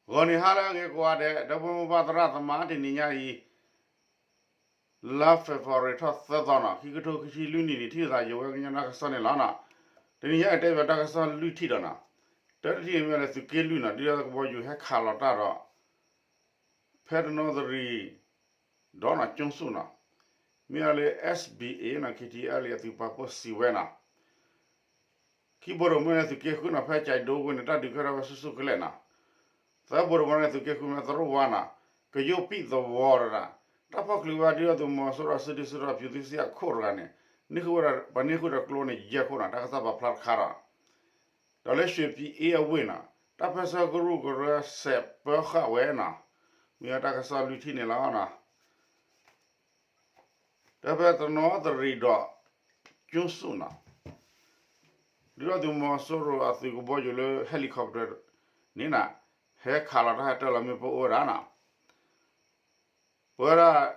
ဂီၤနံၤဟါလၢအဂ့ၤကိးဂၤဒဲး ဒီပုၢ်ဝဲၢ်မိၢ်ပၢ်သရၣ်သမါ တနံၤညါအံၤ လါ February ထီၣ်သၢသီနီၤ ခံကထိခံဆံလွံၢ်နံၣ်န့ၣ် ထံၣ်သးယဝဲကညီတၢ်ကစီၣ်န့ၣ်လီၤနီၤ. တနံၤညါအံၤတဲဘၣ်တၢ်ကစီၣ်လွံၢ်ထံၣ်ဒီးနီၤ, တၢတထံၣ်န့ၣ်မ့ၢ်လၢသုးက့လွံၢ်နီၤ ဒုၣ်ဒါကဘီယူၤဟဲခးလီၤတၢ်ဒီး ဖဲတနီသရံၣ် ဒီးနီၤ ကၠိစူၣ်နီၤ, မ့ၢ်ဝဲလၢ SBA နီၤ KTLA အသုးပာ်ဖှိၣ်စံးဝဲနီၤ ခံဘိတဘိမ့ၢ်လၢသုးက့ဃုနီၤ ဖဲကၠဲးဒိကွ့ၢ်န့ၣ် တၢ်ဒုးကဲထီၣ်ဝဲဆူၣ်ဆူၣ်ကလဲာ်နီၤ. သၢဘိတဘိန့ၣ် သုးက့ဃုမ့ၢ်သရိၣ်ဝါနီၤ, ကယိၣ်ပံၣ်သဝီတဂၤ, တၢ်ဖီၣ်ချုးဝဲဒုၣ်ဒါသုးမီၤစိရိၤစုဒုၣ်စုတီၤ ဖြူသုစ့အခိၣ်တဂၤန့ၣ် န့ၢ်ဃုာ်ဝဲဒၣ် ပှၤန့ၢ်ဃုာ်ဒီးကျိန့ၣ် ယဲၢ်ခိၣ်နီၤ တၢ်ကစီၣ်ပာ်ဖျါတခါဒီး ဒီးလၢရွှ့ၣ်ဖံအ့အဝ့ၢ်နီၤ တၢ်ပၢဆှၢကရူၢ်ကရၢစဲးပၢဃာ်ဝဲနီၤ, မ့ၢ်ဝဲတၢ်ကစီၣ်လွံၢ်ထံၣ်န့ၣ်လီၤနီၤ. တၢ်ဖဲတနီသရံၣ်ဒီး ကၠိစူၣ်နီၤ, ဒုၣ်ဒါသုးမီၤစိရိၤအသုးကဘီယူၤလၢ helicopter န့ၣ်နီၤ ဟဲခးလီၤတၢ်ဟဲတၢလီၤမ့ၣ်ပိၢ်အိၣ်ဝဲဒၣ်နီၤ, ပဝဲဒၣ်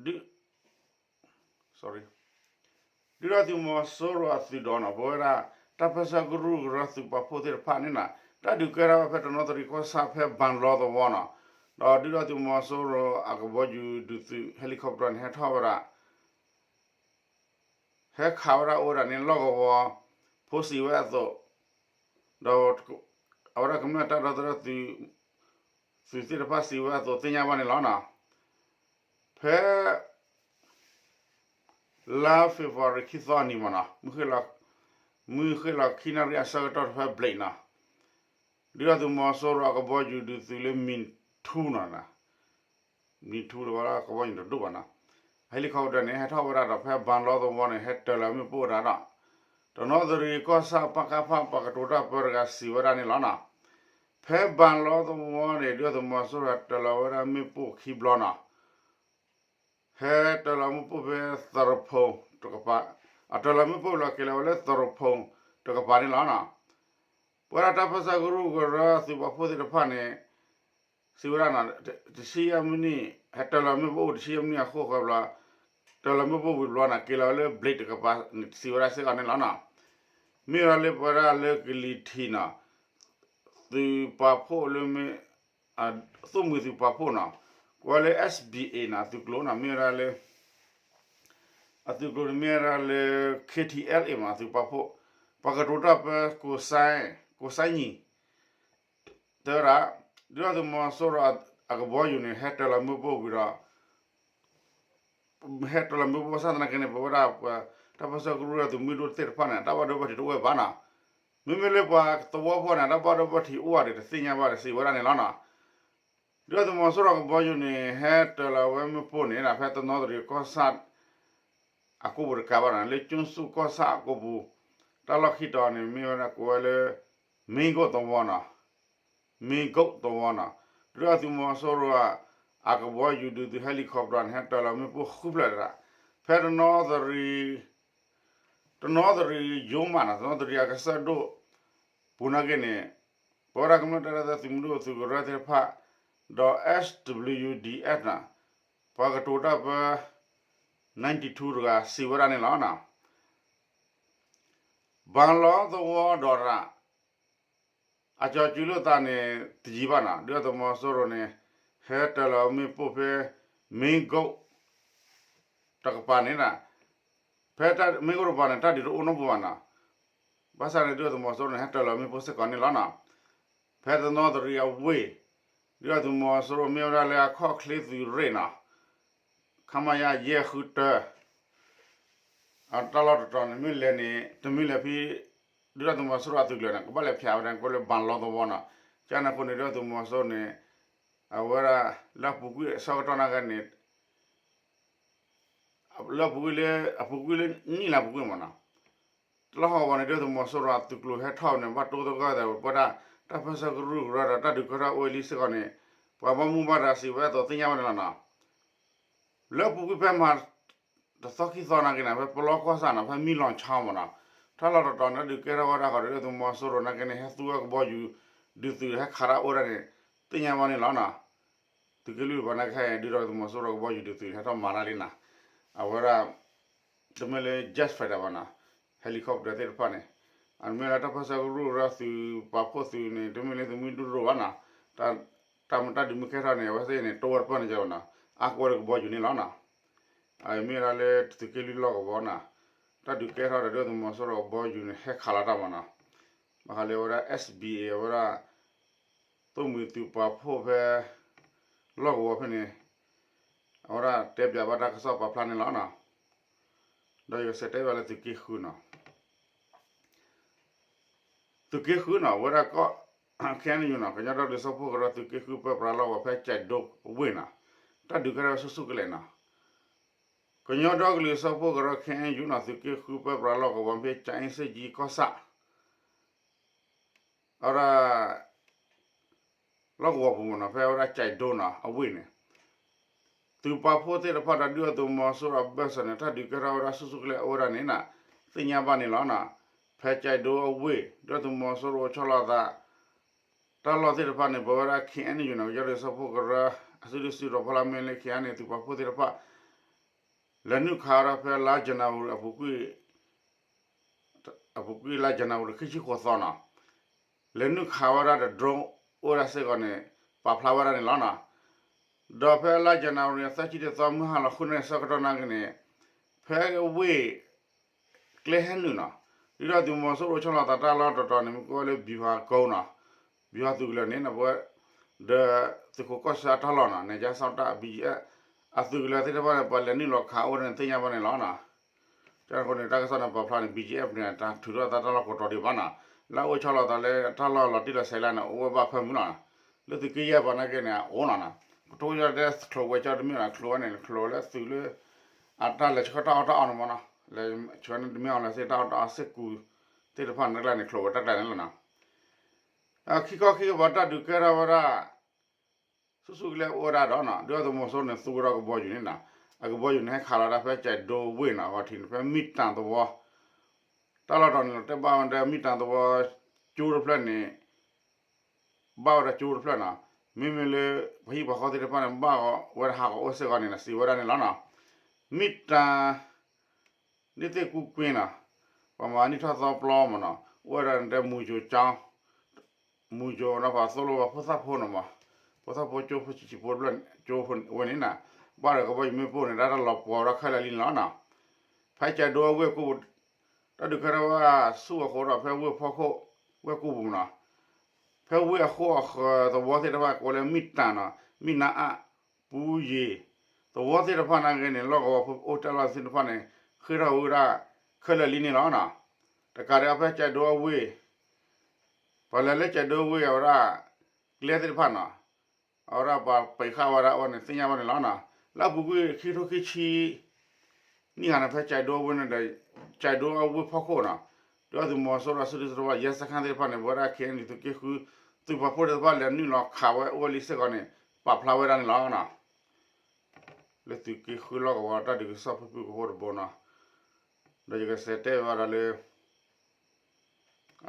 ဒု ဒုၣ်ဒါသုးမီၤစိရိၤအသုးဒီးနီၤ ပဝဲဒၣ် တၢ်ပၢဆှၢကရူၢ်ကရၢသုးပာ်ဖှိၣ်သ့ၣ်တဖၣ်န့ၣ်နီၤ တၢ်ဒုးကဲထီၣ်ဝဲဖဲတနီသရံၣ်ကီၢ်ဆၣ်ဖဲဘၣ်လီသဝီနီၤ, ဒီးဒုၣ်ဒါသုးမီၤစိရိၤအကဘီယူၤဒုးသုး helicopter န့ၣ် ဟဲထီၣ်ဝဲဒၣ် ဟဲခးဝဲဒၣ်အိၣ်ဝဲဒၣ်န့ၣ်လီၢ်ကဝီၤ ဖိစံးဝဲအသိး, ဒီး အဝဲဒၣ်ကမျၢၢ်တၢ်ဒီသဒၢသုး သုးသ့ၣ်တဖၣ်စံးဝဲအသိးသ့ၣ်ညါဘၣ်န့ၣ်လီၤနီၤ. ဖဲ လါ February ခံသီအနံၤမ့ၢ်နီၤ မုၢ်ဃ့ၢ်လီၤခံနၣ်ရံၣ်အဆၢကတီၢ်တဖဲဘျဲးနီၤ, ဒုၣ်ဒါသုးမီၤစိရိၤအကဘီယူၤဒုးသုးလၢ မံၤထူနီၤ မံၤထူတဝဲဒၣ် ကဘီယူၤတဒိၣ်ဘၣ်နီၤ, helicopter န့ၣ် ဟဲထီၣ်ဝဲဒၣ်ဒီးဖဲဘၣ်လီသဝီန့ၣ် ဟဲတၢလီၤမ့ၣ်ပိၢ်ဝဲဒၣ်ဒီး တနီသရံၣ်ကီၢ်ဆၣ် ပကဖ ပှၤကတိၤတၢ်ပၢတဂၤစံးဝဲဒၣ်န့ၣ်လီၤနီၤ. ဖဲဘၣ်လီသဝီန့ၣ် ဒုၣ်ဒါသုးမီၤစိရိၤတၢလီၤဝဲဒၣ်မ့ၣ်ပိၢ်ခံဘျီနီၤ ဟဲတၢလီၤမ့ၣ်ပိၢ်ဖဲသရိာ်ဖိတကပၤ, အတၢလီၤမ့ၣ်ပိၢ်လီၤက့ၤလီၤဝဲလၢသရိာ်ဖိတကပၤန့ၣ်လီၤနီၤ. ပဝဲဒၣ်တၢ်ပၢဆှၢကရူၢ်ကရၢသုးပာ်ဖှိၣ်သ့ၣ်တဖၣ်န့ၣ် စံးဝဲဒၣ်နီၤ, တဆံယဲၢ်မံးနံး ဟဲတၢလီၤမ့ၣ်ပိၢ်အိၣ်တဆံယဲၢ်မံးနံးအဃိဃီဘျီ, တၢလီၤမ့ၣ်ပိၢ်ဝံၤဘျီန့ၣ် က့ၤလီၤဝဲလၢဘျဲးတကပၤန့ၣ် စံးဝဲဒၣ်စ့ၢ်ကီးန့ၣ်လီၤနီၤ. မ့ၢ်ဝဲဒၣ်လၢပဝဲဒၣ်လၢကလံၤထံးနီၤ သုးပာ်ဖှိၣ်လၢမ့ၢ် သိၣ်မှံၤသုးပာ်ဖှိၣ်နီၤ, ကွဲးလၢ SBA နီၤ အသုးကျိၤနီၤ မ့ၢ်ဝဲဒၣ်လၢ အသုးကျိၤန့ၣ်မ့ၢ်ဝဲဒၣ်လၢ KTLA မ့ၢ် သုးပာ်ဖှိၣ် ပှၤကတိၤတၢ်ပၢ ကိးစါ ကိးစါနံၣ် တဲဝဲဒၣ် ဒုၣ်ဒါသုးမီၤစိရိၤအကဘီယူၤန့ၣ် ဟဲတၢလီၤမ့ၣ်ပိၢ်ဝံၤဒီး ဟဲတၢလီၤမ့ၣ်ပိၢ်ဘၣ်ဆၣ်သနာ်က့န့ၣ် ပဝဲဒၣ်ပှၤတၢ်ပၢဆှၢကရူၢ်သုးမုၢ်ဒိၣ်သ့ၣ်တဖၣ်န့ၣ် တၢ်ဘၣ်ဒိဘၣ်ထံးတအိၣ်ဝဲဘၣ်နီၤ. မ့မ့ၢ်လၢပှၤသဝီဖိန့ၣ် တၢ်ဘၣ်ဒိဘၣ်ထံးအိၣ်ဧါဒီး တသ့ၣ်ညါဘၣ်ဒီးစံးဝဲဒၣ်န့ၣ်လီၤနီၤ. ဒုၣ်ဒါသုးမီၤစိရိၤအကဘီယူၤန့ၣ် ဟဲတၢလီၤဝဲမ့ၣ်ပိၢ်န့ၣ် ဖဲတနီသရံၣ်ကီၢ်ဆၣ် အကိပူၤတကးဘၣ်နီၤ လၢကၠိစူၣ်ကီၢ်ဆၣ်အကိပူၤ တၢ်လီၢ်ခံတီၤန့ၣ် မ့ၢ်ဝဲဒၣ်ကိးဝဲလၢ မ့ၢ်ကိၣ်သဝီနီၤ မ့ၢ်ကိၣ်သဝီနီၤ ဒုၣ်ဒါသုးမီၤစိရိၤ အကဘီယူၤဒုးသုး helicopter န့ၣ် ဟဲတၢလီၤမ့ၣ်ပိၢ်ဃုဖျၢၣ်တဒၣ် ဖဲတနီသရံၣ် တနီသရံၣ်ယိမးနီၤ တနီသရံၣ်အကစၢၢ်ဒိၣ် ပူၤနာ်က့န့ၣ် ပဝဲဒၣ်ကမျၢၢ်တၢ်ဒီသဒၢသုးမုၢ်ဒိၣ်သုးကရၢသ့ၣ်တဖၣ် ဒီး SWDF နီၤ ပှၤကတိၤတၢ်ပၢ ninety-two တဂၤ စံးဝဲဒၣ်န့ၣ်လီၤနီၤ. ဘၣ်လီသဝီဒီးရၣ် အကၠီၤစုလိာ်သးန့ၣ် တယံာ်ဘၣ်နီၤ ဒုၣ်ဒါသုးမီၤစိရိၤန့ၣ် ဟဲတၢလီၤမ့ၣ်ပိၢ်ဖဲ မ့ၢ်ကိၣ် တကပၤန့ၣ် ဖဲမ့ၢ်ကိၣ်တကပၤန့ၣ် တၢ်ဒုးတအိၣ်နီတပူၤဘၣ်နီၤ ဘၣ်ဆၣ်န့ၣ် ဒုၣ်ဒါသုးမီၤစိရိၤန့ၣ် ဟဲတၢလီၤမ့ၣ်ပိၢ်စ့ၢ်ကီးန့ၣ်လီၤနီၤ. ဖဲတနီသရံၣ်အဝ့ၢ် ဒုၣ်ဒါသုးမီၤစိရိၤမ့ၢ်ဝဲဒၣ်လၢအခီၣ်ချ့သုးရ့ၣ်နီၤ ခမရ ယဲၢ်ဃုတၢ အတၢ်လီၢ်တတီၤန့ၣ် မ့ၢ်လဲၤန့ၣ် တမ့ၢ်လဲၤဖဲ ဒုၣ်ဒါသုးမီၤစိရိၤအသုးကျၢၤန့ၣ် ကဘၣ်လဲၤဖျါဝဲဒၣ်ကိးလၢဘၣ်လီသဝီနီၤ ကန့ၣ်အဃိန့ၣ် ဒုၣ်ဒါသုးမီၤစိရိၤန့ၣ် အဝဲဒၣ် လၢအပူၤကွံာ်အဆၢကတီၢ်နာ်က့န့ၣ် လၢအပူၤကွံာ်လၢ အပူၤကွံာ်လၢနံၣ်လၢအပူၤကွံာ်မ့ၢ်နီၤ တလီၢ်ဟီၣ်ကဝီၤန့ၣ် ဒုၣ်ဒါသုးမီၤစိရိၤအသုးကျိၤဟဲထီၣ်န့ၣ် ဘၣ်တိသဂၢၢ်သး ပဝဲဒၣ် တၢ်ပၢဆှၢကရူၢ်ကရၢဒီးတၢ်ဒုးကဲထီၣ်အိၣ်လံစ့ၢ်ကီးန့ၣ် ပှၤဘၣ်မူဘၣ်ဒါစံးဝဲအသိးသ့ၣ်ညါဝဲန့ၣ်လီၤနီၤ. လၢအပူၤကွံာ်ဖဲမဟါ တသီခံသီနာ်က့န့ၣ် ဖဲပလီကီၢ်ဆၣ်နီၤ ဖဲမံလီၤဆီမ့ၢ်နီၤ တၢ်လီၢ်တတီၤန့ၣ် ဒုးကဲထီၣ်ဝဲဒၣ်ဃီဒီး ဒုၣ်ဒါသုးမီၤစိရိၤနာ်က့န့ၣ် ဟဲသူဝဲကဘီယူၤ ဒုးသုးဟဲခးတၢ်အိၣ်ဒၣ်န့ၣ် သ့ၣ်ညါဝဲန့ၣ်လီၤနီၤ. သုးက့လွံၢ်တပၤနာ်က့ ဒုးဒီးသုးမီၤစိရိၤကဘီယူၤဒုးသုးဟဲထီၣ်မၤတၢ်လံနီၤ. အဝဲဒၣ် တမ့ၢ်လၢ jet fighter ဘၣ်နီၤ helicopter သ့ၣ်တဖၣ်န့ၣ် အမ့ၢ်လၢတၢ်ပၢဆှၢကရူၢ်ကရၢသုးပာ်ဖှိၣ်သုးန့ၣ် တမ့ၢ်လၢသုးမုၢ်ဒိၣ်တရိၣ်ဘၣ်နီၤ တၢ်မုၢ်တၢ်ဒုးမုၢ်ကဲထီၣ်န့ၣ် အဝဲသ့ၣ်န့ၣ် တိဝဲတပၢၢ်န့ၣ်ကနီၤ, အါကဝဲလၢကဘီယူၤန့ၣ်လီၤနီၤ. အမ့ၢ်ဝဲဒၣ်လၢသုးက့လွံၢ်လီၢ်ကဝီၤနီၤ, တၢ်ဒုးကဲထီၣ်ဒီးဒုၣ်ဒါသုးမီၤစိရိၤကဘီယူၤန့ၣ် ဟဲခးလီၤတၢ်မးနီၤ. ဘၣ်ဃးလၢအဝဲဒၣ် SBA အဝဲဒၣ် သိၣ်မှံၤသုးပာ်ဖှိၣ်ဖဲ လီၢ်ကဝီၤဖဲန့ၣ် အဝဲဒၣ်တဲပၠးဘၣ်တၢ်ကစီၣ်ပာ်ဖျါန့ၣ်လီၤနီၤ. ဒီးယကစံးတဲဘၣ်လၢသုးက့ဃုနီၤ. သုးက့ဃုနီၤ အဝဲဒၣ်ကီၢ် ခဲအံၤန့ၣ်နီၤ ကညီဒီကလုာ်စၢဖှိၣ်ကရၢသုးက့ဃုပၢပြးလီၢ်ကဝီၤဖဲကၠဲးဒိဝ့ၢ်နီၤ, တၢ်ဒုးကဲထီၣ်ဆူၣ်ဆူၣ်ကလဲာ်နီၤ. ကညီဒီကလုာ်စၢဖှိၣ်ကရၢ ခဲအံၤန့ၣ်နီၤ သုးက့ဃုပၢပြးလီၢ်ကဝီၤဖဲ ကၠဲးအ့စ့ၣ်ကၠံကီၢ်ဆၣ် အဝဲဒၣ် လီၢ်ကဝီၤပူၤမးနီၤ ဖဲအဝဲဒၣ်ကၠဲးဒိနီၤ အဝ့ၢ်န့ၣ် သုးပာ်ဖှိၣ်သ့ၣ်တဖၣ်ဒီးဒုၣ်ဒါသုးမီၤစိရိၤအဘၢၣ်စၢၤန့ၣ် တၢ်ဒုးကဲထီၣ်ဝဲဒၣ်ဆူၣ်ဆူၣ်ကလဲာ်အိၣ်ဝဲဒၣ်န့ၣ်နီၤ သ့ၣ်ညါဘၣ်န့ၣ်လီၤနီၤ. ဖဲကၠဲးဒိအဝ့ၢ် ဒုၣ်ဒါသုးမီၤစိရိၤအိၣ်ဆီလီၤအသး တၢ်လီၢ်သ့ၣ်တဖၣ်န့ၣ် ပဝဲဒၣ် ခဲအံၤန့ၣ်နီၤ ကညီဒီကလုာ်စၢဖှိၣ်ကရၢ အစုဒုၣ်စုတီၤဖီလာ်မ့ၢ်လၢ ခဲအံၤန့ၣ် သုးပာ်ဖှိၣ်သ့ၣ်တဖၣ် လဲၤနုာ်ခးဝဲဒၣ်ဖဲလါယနူၤအါရံၤအပူၤကွံာ် အပူၤကွံာ်လါယနူၤအါရံၤခံဆံဃိးသီနီၤ, လဲၤနုာ်ခးဝဲဒၣ်ဒီး drone အိၣ်ဝဲဒၣ်စ့ၢ်ကီးန့ၣ် ပာ်ဖျါဝဲဒၣ်န့ၣ်လီၤနီၤ. ဒီးဖဲလါယနူၤအါရံၤသၢဆံတသီ မုၢ်ဟါလီၤဃုနၣ်ရံၣ်ဆၢကတီၢ်နာ်က့န့ၣ် ဖဲဝ့ၢ် ကျဲဟဲနုာ်နီၤ, ဒုၣ်ဒါသုးမီၤစိရိၤအိၣ်ဆီလီၤသးတၢ်လီၢ်တတီၤန့ၣ် မ့ၢ်ကိးဝဲလၢ ဗျူဟာကုန်းနီၤ, ဗျူဟာသုးကလၢၤန့ၣ် ပဝဲ ဒီးသုးခိးကီၢ်ဆၢအတၢ်လီၢ်နီၤ နယ်ခြားစောင့်တပ် BGF အသုးကလၢၤသ့ၣ်တဖၣ်န့ၣ် ပှၤလဲၤနုာ်လီၤခးအိၣ်ဝဲဒၣ်န့ၣ် သ့ၣ်ညါဘၣ်န့ၣ်လီၤနီၤ. တၢ်န့ၣ်အဃိန့ၣ် တၢ်ကစီၣ်န့ၣ်ပာ်ဖျါန့ၣ် BGF န့ၣ် တၢ်ထုးထီၣ်သးတၢ်လီၢ်ကိးတီၤဒံးဘၣ်နီၤ, လၢအအိၣ်ဆီလီၤသးလၢတၢ်လီၢ်လီၤတံၢ်လီၤဆဲးလၢန့ၣ် အိၣ်ဝဲဘၣ်ဖၢမုၢ်လီၤနီၤ, လၢသုးက့ယဲၢ်ပှၤနာ်က့န့ၣ် အအိၣ်နီၤနီၤ, ကထိယီၤတဲချိးဝဲကၠီတမ့ၢ်နီၤ ချိးဝဲန့ၣ် ချိးလၢသုးလၢ အတၢ်လဲၤဆှၢတၢ်အီၣ်တၢ်အီန့ၣ်မးနီၤ, လဲၤဆှၢန့ၣ်တမ့ၢ်အီၤလၢသ့ၣ်တၢ်အီၣ်တၢ်အီစ့ၢ်ကီး သ့ၣ်တဖၣ်န့ၣ်တကျါန့ၣ် ချိးဝဲတၢ်ကျါန့ၣ်လီၤနီၤ. ခံခီခံကပၤတၢ်ဒုးကဲထီၣ်ဝဲဒၣ် ဆူၣ်ဆူၣ်ကလဲာ်အိၣ်ဝဲဒၣ်ဒီးနီၤ ဒုၣ်ဒါသုးမီၤစိရိၤန့ၣ် သူဝဲဒီးကဘီယူၤန့ၣ်နီၤ, အကဘီယူၤန့ၣ် ဟဲခးလီၤတၢ်ဖဲကၠဲးဒိဝ့ၢ်နီၤ အဂီၢ်ထံးန့ၣ် ဖဲမံၣ်တၢ်သဝီ တၢ်လီၢ်တတီၤန့ၣ် လီၤတဲာ်ဘၣ်ဝဲဒီးမံၣ်တၢ်သဝီ ကၠိတဖျၢၣ်န့ၣ် ဘၣ်ဝဲဒီးကၠိတဖျၢၣ်နီၤ, မ့မ့ၢ်လၢ ပှၤဟံၣ်ပှၤဃီသ့ၣ်တဖၣ်န့ၣ် ဘၣ်ဝဲဒၣ်ဟးဂီၤအိၣ်စ့ၢ်ကီးန့ၣ် စံးဝဲဒၣ်န့ၣ်လီၤနီၤ. မံၣ်တၢ် န့ၣ်သ့ၣ်ကူၣ်ကွ့နီၤ, ပှၤမၤနံၣ်ထီၣ်သီပျီမးနီၤ အိၣ်ဝဲဒၣ်တဲမူကၠိကၠီ မူကၠိနီၤပှၤသိၣ်လိပှၤဖိသၣ်ဖိနီၤမး, ဖိသၣ်ဖိကၠိဖိဆံးဆံးဖိတဖျၢၣ် ကၠိဖိဝဲန့ၣ်နီၤ, ဘၣ်ဒီးကဘီယူၤမ့ၣ်ပိၢ်န့ၣ် တၢ်တၢ်လီၤပှီၤဝဲဒၣ်ခဲလၢာ်လံန့ၣ်လီၤနီၤ. ဖဲကၠဲးဒိအဝ့ၢ်ကိၣ်ပူၤ တၢ်ဒုးကဲထီၣ်ဝဲဆူၣ်အဃိဒီး ဖဲဝ့ၢ်ဖီခိၣ် ဝ့ၢ်ကိၣ်ပူၤနီၤ, ဖဲဝ့ၢ်အဃိအဃၢၤသဝီသ့ၣ်တဖၣ် ကိးလၢမံၣ်တၢ်နီၤ မံၣ်နါအၣ် ပူယံၤ သဝီသ့ၣ်တဖၣ်နာ်က့န့ၣ် လီၢ်ကဝီၤဖိအိၣ်တၢ်လီၢ်သ့ၣ်တဖၣ်န့ၣ် ဃ့ၢ်ထီၣ်ဝဲဒၣ်ခဲလၢာ်လံန့ၣ်လီၤနီၤ. တကးဒံးအဖဲကၠဲးဒိအဝ့ၢ် ပှၤလဲၤလၢကၠဲးဒိဝ့ၢ်အဝဲဒၣ် ကျဲသ့ၣ်တဖၣ်နီၤ အဝဲဒၣ်ပှၤပံးဃာ်ဝဲဒၣ်အဝဲန့ၣ် သ့ၣ်ညါဘၣ်န့ၣ်လီၤနီၤ. လၢအပူၤကွံာ်ခံကထိခံဆံ နံၣ်ဂၤန့ၣ် ဖဲကၠဲးဒိအဝ့ၢ်န့ၣ်ဒီး ကၠဲးဒိအဝ့ၢ်ဖီခိၣ်နီၤ ဒုၣ်ဒါသုးမီၤစိရိၤအစုဒုၣ်စုတီၤ ရဲစခန်းသ့ၣ်တဖၣ်န့ၣ် ပဝဲဒၣ် ခဲအံၤန့ၣ် သုးက့ဃု သုးပာ်ဖှိၣ်သ့ၣ်တဖၣ်လဲၤနုာ်လီၤခးဝဲအိၣ်ဝဲလံစ့ၢ်ကီးန့ၣ် ပာ်ဖျါဝဲဒၣ်န့ၣ်လီၤနီၤ. လၢသုးက့ဃုလီၢ်ကဝီၤတၢ်ဒုးကစီၣ်ဖုၣ်ဖုၣ်ကဖိတဘိနီၤ ဒီးယကစံးတဲဘၣ်ဒီးလၢ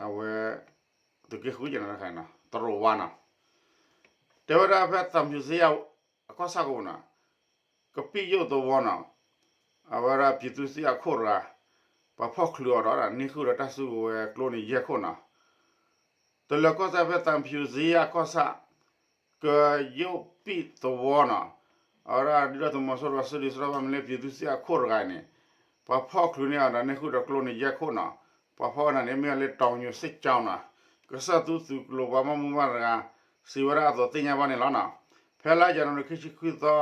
အဝဲ သုးက့ဃုကဲနီၤ တရူးဝါနီၤ တဲဝဲဒၣ်ဖဲသံဖြူဇရပ် အကီၢ်ဆၣ်ကဝီၤနီၤ ကပံၣ်ယိၣ်သဝီနီၤ အဝဲဒၣ်ပြည်သူ့စစ်အခိၣ်တဂၤ ပှၤဖီၣ်ချုးအီၤဒီး န့ၢ်ဃုာ်ဒီးတၢ်စုကဝဲၤကျိန့ၣ်ယဲၢ်ခိၣ်နီၤ တလၢၤကီၢ်စဲၣ်ဖဲသံဖြူဇရပ်ကီၢ်ဆၣ် ကယိၣ်ပံၣ်သဝီနီၤ အဝဲဒၣ်ဒုၣ်ဒါသုးမီၤစိရိၤစုဒုၣ်စုတီၤဘၣ်မ့ၢ်လၢ ပြည်သူ့စစ်အခိၣ်တဂၤန့ၣ် ပှၤဖီၣ်ချုးန့ၢ်အီၤဒီးန့ၢ်ဃုာ်ဒီးကျိန့ၣ်ယဲၢ်ခိၣ်နီၤ ပှၤဖီၣ်ဝဲဒၣ်န့ၣ် မ့ၢ်ဝဲလၢ တောင်ညိုစစ်ကြောင်းနီၤ ကစၢၢ်သူသုးကျိၤပှၤဘၣ်မူဘၣ်ဒါ စံးဝဲဒၣ်အသိးသ့ၣ်ညါဘၣ်န့ၣ်လီၤနီၤ ဖဲလါယနူၤအါရံၤခံဆံခွံသီ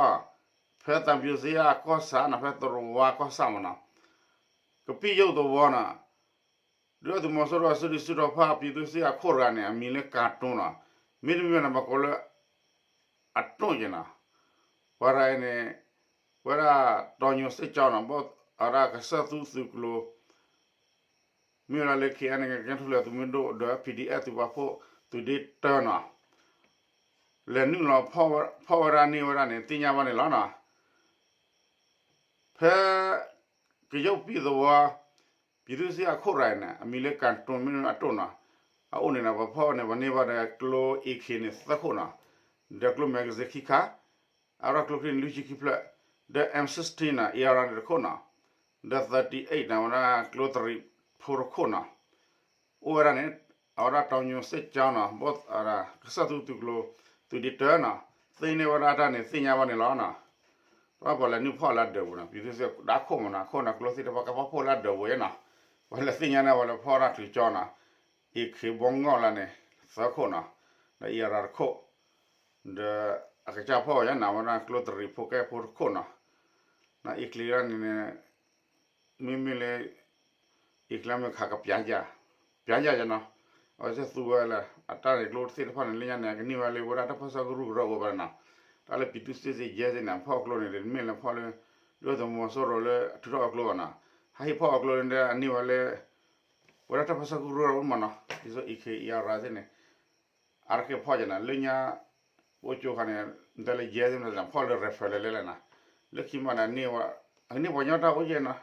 ဖဲသံဖြူဇရပ်ကီၢ်ဆၣ်နီၤ ဖဲတရူးဝါကီၢ်ဆၣ်မးနီၤ ကပံၣ်ယိၣ်သဝီနီၤ ဒုၣ်ဒါသုးမီၤစိရိၤအစုဒုၣ်စုတီၤဖၣ် ပြည်သူ့စစ်အခိၣ်တဂၤန့ၣ် အမံၤလၢကၤတိၢ်နီၤ မ့တမ့ၢ်န့ၣ် ပှၤကိးလၢ အတိၢ်က့နီၤ ပှၤတဂၤအံၤန့ၣ် ဝဲဒၣ် တောင်ညိုစစ်ကြောင်းနီၤ ဘၣ်အဝဲဒၣ်ကစၢၢ်သူသုးကျိၤ မ့ၢ်ဝဲဒၣ်လၢ ခဲအံၤန့ၣ် ကညီထူလၢသုးမုၢ်ဒိၣ်ဒီး PDF သုးပာ်ဖှိၣ်သုးဒ့တၢနီၤ လဲၤနုာ်လီၤဖီၣ်ဝဲဒၣ်န့ၢ်ဝဲဒၣ်န့ၣ် သ့ၣ်ညါဘၣ်န့ၣ်လီၤနီၤ ဖဲ ကယိၣ်ပံၣ်သဝီ ပြည်သူ့စစ်အခိၣ်တဂၤအံၤန့ၣ် အမံၤလၢကၤတိၢ်မ့ၢ်အတိၢ်နီၤ အအိၣ်န့ၣ်ဒီး ပှၤဖီၣ်န့ၢ်ပှၤန့ၢ်ဘၣ်ဒီးကျိ AK န့ၣ်သၢခိၣ်နီၤ ဒီးကျိ magazine ခံခါ အဝဲဒၣ်ကျိချံန့ၣ်လွံၢ်ဆံခံဖျၢၣ် ဒီး M sixteen နီၤ AR န့ၣ်တခိၣ်နီၤ ဒီး thirty-eight န့ၣ် အဝဲဒၣ်ကျိသရံးဖိတခိၣ်နီၤ အိၣ်ဝဲဒၣ်န့ၣ် အဝဲဒၣ် တောင်ညိုစစ်ကြောင်း နီၤ ဘၣ်အဝဲဒၣ်ကစၢၢ်သူသုးကျိၤ သုးဒ့တၢနီၤ, သ့န့ၢ်ဝဲဒၣ်တၢ်န့ၣ် သ့ၣ်ညါဘၣ်န့ၣ်လီၤနီၤ. ပှၤလဲၤနုာ်ဖီၣ်လၢအဒၢးပူၤနီၤ, ပံၤသူစ့ဒၣ်ခိၣ်မနီၤ, ခိၣ်နီၤ ကျိသ့ၣ်တဖၣ်ကဖီၣ်ဖှိၣ်လၢအဒၢးပူၤနီၤ. ပှၤလဲၤသ့ၣ်ညါန့ၣ် ပှၤလဲၤဖီၣ်တၢ်ထုးကၠီနီၤ, အ့ၣ်ခ့ဘီငီၣ်လၢန့ၣ် သၢခိၣ်နီၤ, ဒီးအံၣ်အရၤတခိၣ်, ဒီးအကစၢ်ဖီၣ်ဝဲယါနီၤ ဝဲဒၣ်ကျိတရံးဖိကဲဖိတခိၣ်နီၤ, နီၤအ့ၣ်ချ့လၢန့ၣ်န့ၣ် မ့မ့ၢ်လၢ အံၤကျါမ့ၢ်ခးကပျးယၤ, ပျးယၤယနီၤ, အဝဲသ့ၣ်သူဝဲလၢ အတၢ်န့ၣ်ကျိသ့ၣ်တဖၣ်န့ၣ် လၢညါန့ၣ် အကန့ၢ်ဝဲလၢ ပဝဲဒၣ်တၢ်ပၢဆှၢကရူၢ်ကရၢအိၣ်ဘၣ်နီၤ, တၢ်လၢပံၤသူစ့စ့ယဲၢ်သ့ၣ်န့ၣ် အဖီၣ်အကျိန့ၣ် တမ့ၢ်လၢဖီၣ်လၢ ဒုၣ်ဒါသုးမီၤစိရိၤလၢအထုးထီၣ်အကျိဘၣ်နီၤ, ဟးဟ့ၣ်ဖီၣ်အကျိန့ၣ် အန့ၢ်ဝဲလၢ ပဝဲဒၣ်တၢ်ပၢဆှၢကရူၢ်ကရၢအိၣ်မနီၤ, ဒ်သိးအံၤခ့အံၣ်အရၤသ့ၣ်န့ၣ် အါတက့ၢ်ဖီၣ်ယၤနီၤ, လၢညါ ပအိၣ်ကၠိခါန့ၣ် နတဲလၢယဲၢ်သ့ၣ်န့ၣ် ဖီၣ်လၢ rifle လဲၤလဲၤလဲၣ်နီၤ, လၢခံမးန့ၣ် အန့ၢ်ပှၤကညီတၢ်အိၣ်ယဲၢ်နီၤ,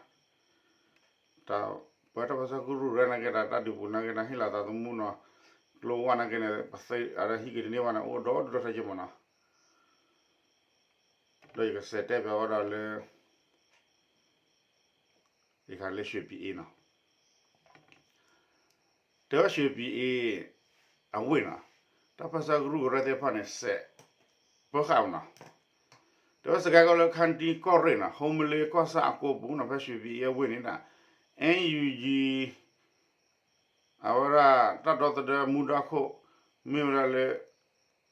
တၢ်ပဝဲတၢ်ပၢဆှၢကရူၢ်ကရၢနာ်က့ တၢ်ဒုးပူၤနာ်က့ တၢ်ဟ့ၣ်လီၤသးသမူနီၤ, ကျိဝဲနာ်က့န့ၣ် ပသ့အရၢဟံးက့ၤတန့ၢ်ဘၣ်န့ၣ် အိၣ်ဒီဒူၣ်ဒီထၢက့မးနီၤ, ဒီးယကစးတဲပျးဝဲဒၣ်လၢ ယခါလၢ ရွှေပြည်အေးနီၤ, တဲဝဲ ရွှေပြည်အေး အဝ့ၢ်နီၤ, တၢ်ပၢဆှၢကရူၢ်ကရၢသ့ၣ်တဖၣ်န့ၣ် စဲးပၢဃာ်မနီၤ, တဲဝဲစကဲကီၢ်လၢ ခါတံကီၢ်ရ့ၣ်နီၤ ဟိမလ့ကီၢ်ဆၣ်အကိပူၤနီၤ ဖဲ ရွှေပြည်အေး အဝ့ၢ်န့ၣ် NUG အဝဲဒၣ်တၢ်ဒီသဒၢမူဒါခိၣ် မ့ၢ်ဝဲဒၣ်လၢ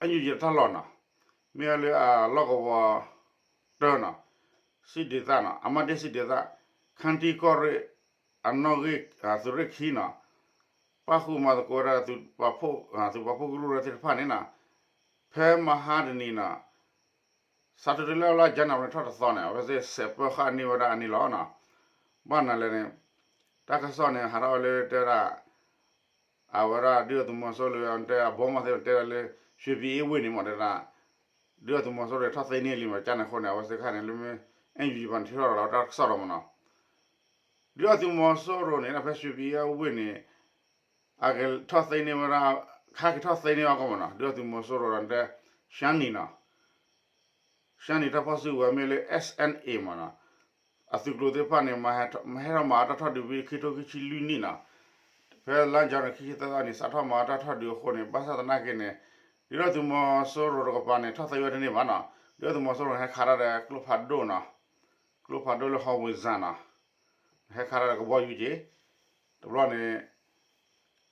NUG တၢ်လီၢ်နီၤ, မ့ၢ်ဝဲလၢအလီၢ်ကဝီၤတၢနီၤ, စစ်ဒေသနီၤ အမှတ်တစ် စစ်ဒေသ, ခါတံကီၢ်ရ့ၣ် အနီၣ်ဂံၢ် သုးရ့ၣ်ခံနီၤ, ပၣ်ဃုာ်မၤသကိးဝဲဒၣ် သုးပာ်ဖှိၣ်ကရူၢ်ကရၢသ့ၣ်တဖၣ်န့ၣ်နီၤ, ဖဲမဟါတနံၤနီၤ စးထီၣ်တုၤလၢလါယနူၤအါရံၤထီၣ်တသီန့ၣ် အဝဲသ့ၣ်စဲးပၢဃာ်န့ၢ်ဝဲဒၣ်အန့ၣ်လီၤနီၤ, ဘၣ်နၤလဲၣ်န့ၣ် တၢ်ကစီၣ်န့ၣ် ဟးထီၣ်ဝဲလၢတဲဒၣ် အဝဲဒၣ်ဒုၣ်ဒါသုးမီၤစိရိၤလၢ တဲအဘီမီၢ်သ့ၣ်တဲဒၣ်လၢ ရွှေပြည်အေး အဝ့ၢ်န့ၣ်မ့ၢ်တဲဒၣ် ဒုၣ်ဒါသုးမီၤစိရိၤထီၣ်သ့န့ၢ်လံမ့ၢ်ကန့ၣ်အဃိန့ၣ် အဝဲသ့ၣ်ခါန့ၣ် လၢမ့ၢ် NUG ပှၤန့ၣ်ထံၣ်ထီၣ်လီၤတၢ်ကစီၣ်ဒီးမ့ၢ်နီၤ, ဒုၣ်ဒါသုးမီၤစိရိၤန့ၣ် ဖဲ ရွှေပြည်အေး အဝ့ၢ်န့ၣ် အကထီၣ်သ့န့ၢ်ဝဲဒၣ် ခါက့ၤထီၣ်သ့န့ၢ်အီၤကီးမ့ၢ်နီၤ ဒုၣ်ဒါသုးမီၤစိရိၤဒီးတဲ ရှမ်းနီၤ ရှမ်းနီၤ တၢ်ဖီၣ်စုကဝဲၤမ့ၢ်လၢ SNA မ့ၢ်နီၤ အသုးကျိၤသ့ၣ်တဖၣ်န့ၣ် မဟဲထီၣ်မၤအတၢ်ထီၣ်ဒုးဝံၤခံထိခံဆံလွံၢ်နံၣ်နီၤ, ဖဲလါယနူၤအါရံၤခံဆံသၢသီန့ၣ် စးထီၣ်မၤအတၢ်ထီၣ်ဒုးအဃိန့ၣ် ဘၣ်ဆၣ်သနာ်က့န့ၣ် ဒုၣ်ဒါသုးမီၤစိရိၤတကပၤန့ၣ် ထီၣ်သ့ဝဲတန့ၢ်ဘၣ်နီၤ, ဒုၣ်ဒါသုးမီၤစိရိၤန့ၣ် ဟဲခးတၢ်ဒီးကျိဖးဒိၣ်နီၤ, ကျိဖးဒိၣ်လၢ howitzer နီၤ ဟဲခးတၢ်ဒီးကဘီယူၤက့ၤ, တဘျီန့ၣ်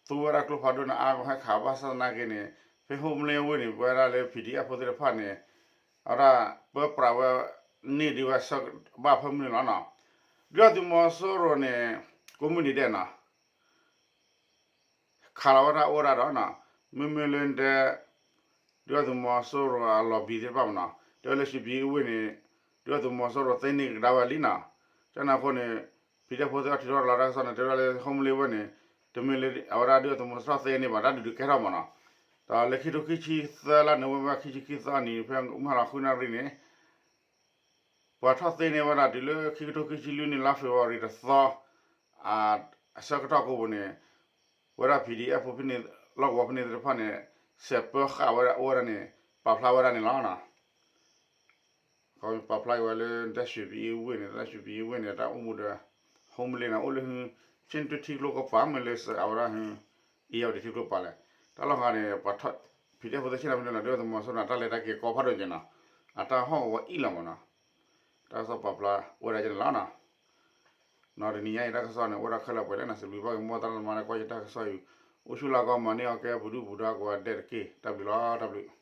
သူဝဲဒၣ်ကျိဖးဒိၣ်န့ၣ် အါကဟဲခးဘၣ်ဆၣ်သနာ်က့န့ၣ် ဖဲ ဟိမလ့ အဝ့ၢ်န့ၣ် ပဝဲဒၣ်လၢ PDF ဖိသ့ၣ်တဖၣ်န့ၣ် အဝဲဒၣ်ပၢပြးဝဲ န့ၢ်ဒံးဝဲဆၢဘၣ်ဖၢမုၢ်န့ၣ်လီၤနီၤ, ဒုၣ်ဒါသုးမီၤစိရိၤန့ၣ် ကိးမုၢ်နံၤဒဲးနီၤ ခးလီၤဝဲဒၣ်အိၣ်ဝဲဒၣ်ဒီးနီၤ, မ့မ့ၢ်လၢတဲ ဒုၣ်ဒါသုးမီၤစိရိၤအ lobby သ့ၣ်တဖၣ်မ့ၢ်နီၤ တဲဝဲလၢ ရွှေပြည်အေး အဝ့ၢ်န့ၣ် ဒုၣ်ဒါသုးမီၤစိရိၤသ့န့ၢ်ကဒါဝဲလံနီၤ, ကန့ၣ်အဃိန့ၣ် PDF ဖိသ့ၣ်တဖၣ်ထံၣ်ထီၣ်လီၤတၢ်ကစီၣ်န့ၣ် တဲဝဲလၢ ဟိမလ့ အဝ့ၢ်န့ၣ် တမ့ၢ်လၢအဝဲဒၣ်ဒုၣ်ဒါသုးမီၤစိရိၤထီၣ်သ့န့ၢ်ဘၣ် တၢ်ဒုးဒုးကဲထီၣ်မ့ၢ်နီၤ, ဒီးလၢခံထိခံဆံသၢလါ နိၣ်ဝ့ဘၢၣ် ခံဆံခံသီအနံၤ ဖဲမုၢ်ဟါလီၤဃုနၣ်ရံၣ်န့ၣ် ပှၤထီၣ်သ့န့ၢ်ဝဲဒၣ်တုၤလၢခံကထိခံဆံလွံၢ်နံၣ် လါ February တသီ အဆၢကတီၢ်ကိးပူၤန့ၣ် ပဝဲဒၣ် PDF ဖိဖဲန့ၣ် လီၢ်ကဝီၤဖဲန့ၣ်သ့ၣ်တဖၣ်န့ၣ် စဲးပၢဃာ်ဝဲဒၣ်အိၣ်ဝဲဒၣ်န့ၣ် ပာ်ဖျါဝဲဒၣ်န့ၣ်လီၤ. ပာ်ဖျါက့ၤဝဲလၢ ရွှေပြည်အေး အဝ့ၢ်န့ၣ် ရွှေပြည်အေး အဝ့ၢ်န့ၣ် တၢ်အိၣ်မူဒီး ဟိမလ့ န့ၣ် အိၣ်လၢ ဆ့ၣ်နတူၢ်ထံကျိကပၤမ့ၢ်လၢ အဝဲဒၣ် အ့ယၤဝတံၢ်ထံကျိကပၤလဲၣ်, တၢ်လီၢ်ဃါန့ၣ် ပှၤ PDF ဖိသ့ၣ်ဆ့ၣ်နီၤဖဲန့ၣ်လီၤ ဒုၣ်ဒါသုးမီၤစိရိၤန့ၣ် တၢ်လဲၤတၢ်က့ၤကီဖးဒိၣ်က့ၤနီၤ, အတၢ်ဟီၣ်ကဝီၤအံၣ်လီၤမ့ၢ်နီၤ, တၢ်ကစီၣ်ပာ်ဖျါအိၣ်ဝဲဒၣ်က့ၤန့ၣ်လီၤနီၤ. နီၤတနံၤညါအံၤတၢ်ကစီၣ်န့ၣ် အိၣ်ဒၣ်ခဲလၢာ်ပှဲၤလံနီၤ, စံးဘျုးဘၣ်က့ၤမိၢ်သရၣ်သမါလၢကွၢ်ယတၢ်ကစီၣ်အံၤ, အိၣ်ဆူၣ်လၢ်ကီမၤန့ၢ်အီၤကဲပဒုၣ်ပဒါကိးဂၤဒဲးတက့ၢ်, တၢ်ဘျုးလီၤ တၢ်ဘျုး.